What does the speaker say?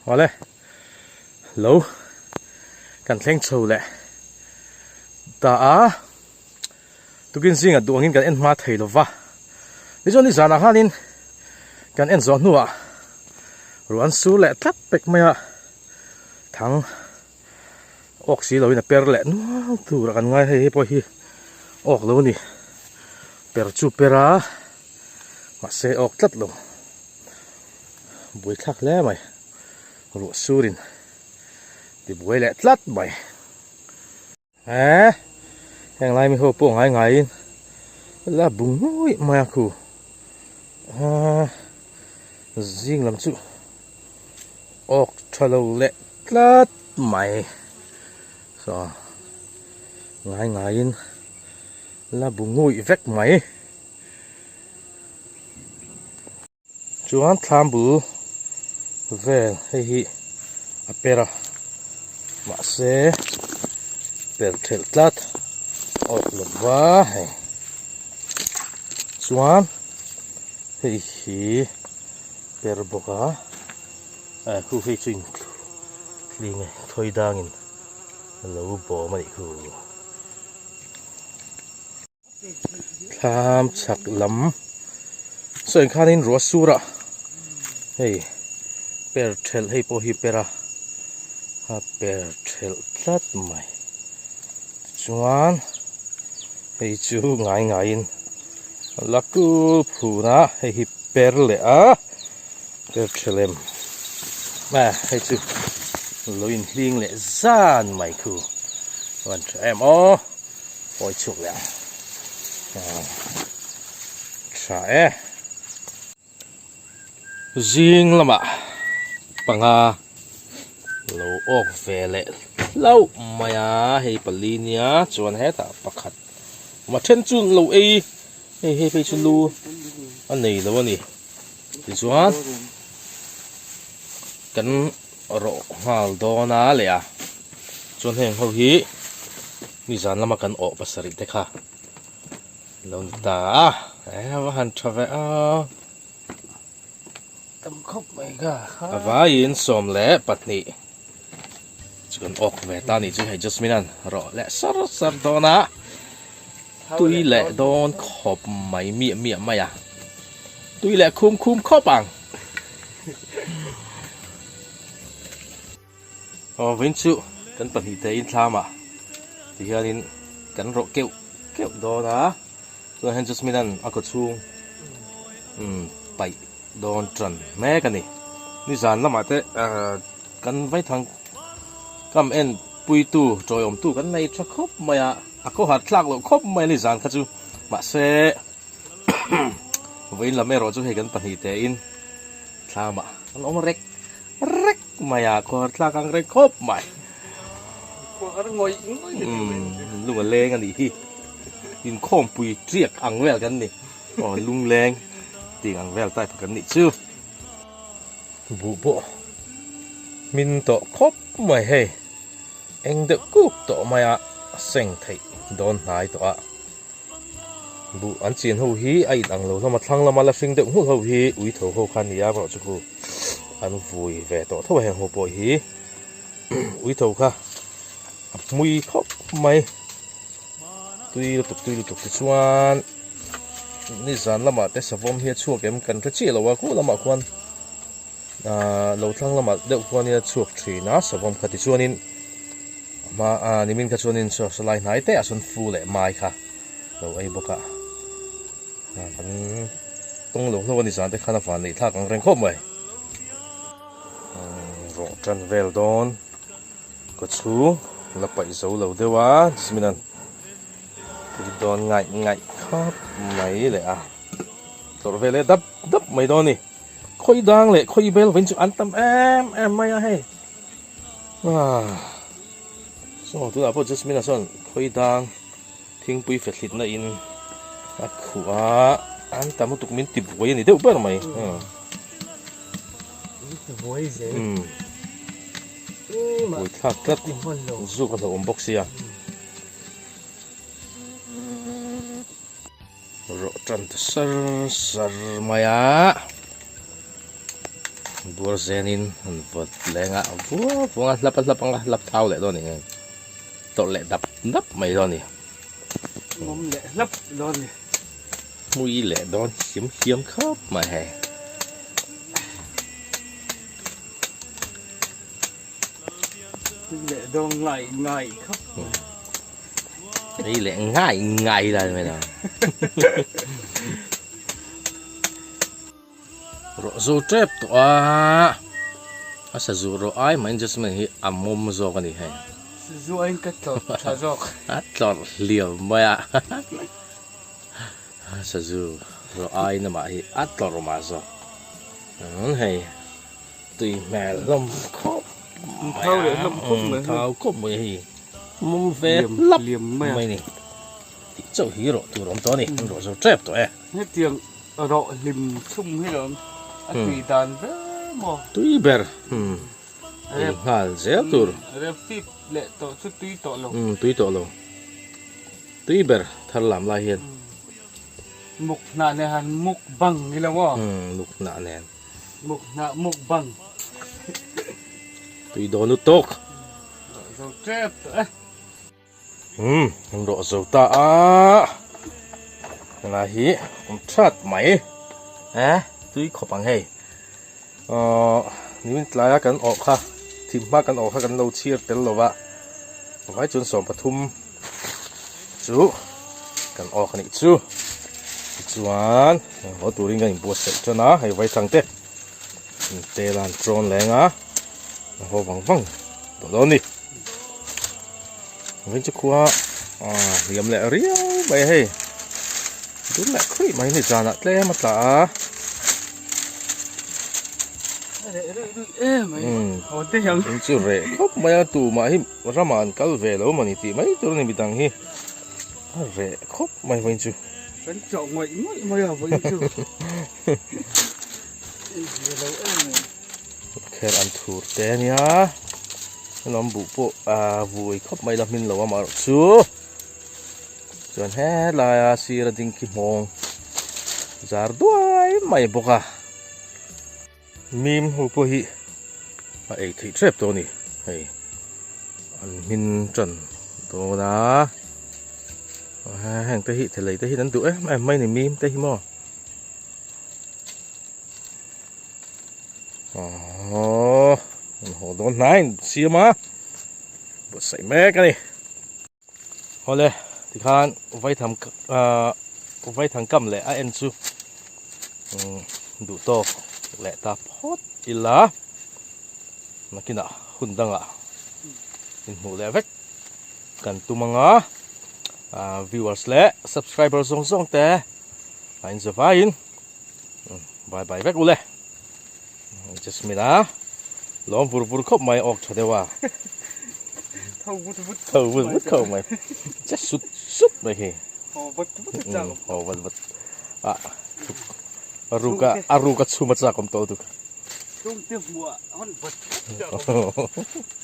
Awle lo kan thleng chho leh ta a tukin zinga duh angin kan en hma thei lo va tichuan ni zanah khanin kan en zawh hnuah ruah an sur leh tlat pek mai a thang awk si loin a per leh nual tur a kan ngai hei hei pawh hi awk lo a ni per chu per a mahse awk tlat lo. Buai thlak hle mai ruah surin ti buai leh tlat mai eh heng lai mi ho pawh ngai ngai in la bu nguih mai a khu ah zing lam chu awk tha lo leh tlat mai saw ngai ngai in la bu nguih vek mai. Chuan thlam bul vel hei hi a per a mahse per thelh tlat awk lo va hei chuan hei hi per bawk a eh khu hei chu in hling e thawi dangin a lo bawm a nih khu. Thlam chhak lam saw in khanin ruah sur a hei per thelh hei pawh hi per a a per thelh tlat mai tichuan hei chu ngai ngaiin la kul phun a hei hi per leh a per thelh em a hei chu lo inhling leh zan mai khu a van tha em aw. Pawi chhuak leh ang tha e. Zing lamah panga lo awk ve leh hlauh mai a hei pali nia chuan hetah pakhat awm a then chu lo ei hei hei phei chu lu a nei lo a ni tichuan kan rawh nghal dawn a leh a chuan heng ho hi nizan lama kan awh pasarih te kha lo ni ta a e va han tha ve a tam khawp mai kha a vaiin 12 chu kan awk ve ta nih chu hei Jasmine an rawh leh sar sar dawn a tui leh dawn khawp mai miah miah mai a tui leh khum khum khawp ang. Aw vawiin chu kan pahnih te in thlam ah ti hianin kan rawh keuh keuh dawn a chuan hian Jasmine an a kaw chhung umm paih dawn tan mek a ni nizan lamah te ahh kan vaithang kam en puitu tawiawmtu kan nei tha khawp mai a a khawhar thlak loh khawp mai a nizan kha chu mahse vawiin lam erawh chu hei kan pahnih te in thlam ah an awm rek rek mai a kawr thlak ang reng khawp mai kawr ngawih ngawih umm lung a leng a nih hi inkhawmpui tiak ang vel kan ni aw lung leng tih ang vel type kan nih chu buh pawh hmin tawh khawp mai hei eng deuh kuk tawh mai a seng theih dawn hnai tawh a. Buh an chin ho hi a in ang lo hlawm a, thlang lama la hring deuh nghulh ho hi ui tho ho kha a ni a, erawh chu khu an vui ve tawh tho a heng ho pawh hi ui tho kha a hmui khawp mai tui lutuk tui lutuk te chuan nizan lamah te savawm hi a chhuak em kan hre chiah lo a khuh lamah khuan ahh lo thlang lamah deuh khuan in a chhuak thin a savawm kha tichuanin hma ah nimin kha chuanin saw salai hnai te ah sawn fu leh mai kha lo ei bawk a ah kan tawng lo hlauh a ni zan te khan a van neih thlak ang reng khawp mai rawh tan vel dawn kaw chhung la paih zo lo deuh a jasmine an tui dawn ngaih ngaih khawp mai leh a tlawrh vel e dap dap mai dawn a ni. Khawi dang leh khawi bel vawiin chu an tam em em mai a hei ah saw tunah pawh Jasmine ah sawn khawi dang thingpui fethlit na in a khuh a an tam lutuk min ti buai a ni deuh ber mai min ti buai zel buai thlak tlat zuk a hlauhawm bawk sia. Rawh tan ta sar sar mai a. Buar zenin an vawt leng a, vuau vuang a hlap a hlap anga hlap thau leh dawn a ni nge tawrh leh dap dap mai dawn a ni. Mawm leh hlap dawn a ni. Hmui leh dawn hiam hiam khawp mai hei. Hmui leh dawn ngai ngai khawp mai. Hmui leh ngai ngai lai mai dawn. Rawh zo tep tawh a, a sazu rawh ai mahin Jasmine hi a mawm zawk a ni hei. Sazu aiin ka tlawrh tha zawk. A tlawrh hliam mai a, sazu rawh aiin amah hi a tlawrh mah zawk. Hei tui hmel hlawm khawp mai a, thau khawp mai hei mawm ve hlap mai a ni. Tih chauh hi rawh tur awm tawh a ni, an rawh zo tep tawh e. Hetiang rawh hlim chhum hi lo a tui dan ber maw? Tui ber ei nghal zel tur. Rep fip leh tawh chu tui tawh lo. Tui tawh lo. Tui ber thar lam lai hian. Muk hnah nen han muk bang ni lo maw? Muk hnah nen. Muk hnah muk bang. Tui dawn lutuk. Rawh zo tep tawh e. Umm an rawh zo ta a helai hi awm that mai eh tui khawp ang hei ahh nimin tlaia kan awh kha thim hma kan awh kha kan lo chhir tel lo va vai chuan 13 chu kan awk a nih chu tichuan haw turin kan inbuatsaih tan a hei vaithang te tel a an trawn leng a a haw vang vang tawh dawn a ni. Vawin chu khua ah hliam leh riau mai a hei dum leh khuih mai ni zanah tlem a tla a in chu reh khawp mai a tumah hi ramah an kal ve lo mawni tih mai tur a ni midang hi a reh khawp mai vawin chu kan chawh ngawih ngawih mai a vawin chu Kher an thur te a nia lam buh pawh ah vui khawp mai la hmin lo a mah erawh chu chuan helaia sir a ding khi hmawng zar duai mai bawk a mim ho pawh hi a ei theih tep tawh a ni hei an hmin tan dawn a heng te hi thelei te hi an duh em em mai a ni mim te hi maw. Aww an haw dawn hnai an siam a buatsaih mek a ni awle tikhan vaitham ahh vaithang kam leh a en chu duh tawk leh ta phawt ila nakinah hun dangah inhmuh leh vek kan tum anga ahh viewers leh subscriber zawng zawng te a inzavaiin. Bye bye vek ule. Jasmine a lawm vur vur khawp mai awk tha deuh a. Tho vut vut tho vut vut khawp mai. Che sut sut mai khi. Ho vut vut chak. Ho vut vut. A aruka aruka chhuma chak om to tuk. Tung te hmua hon vut vut chak.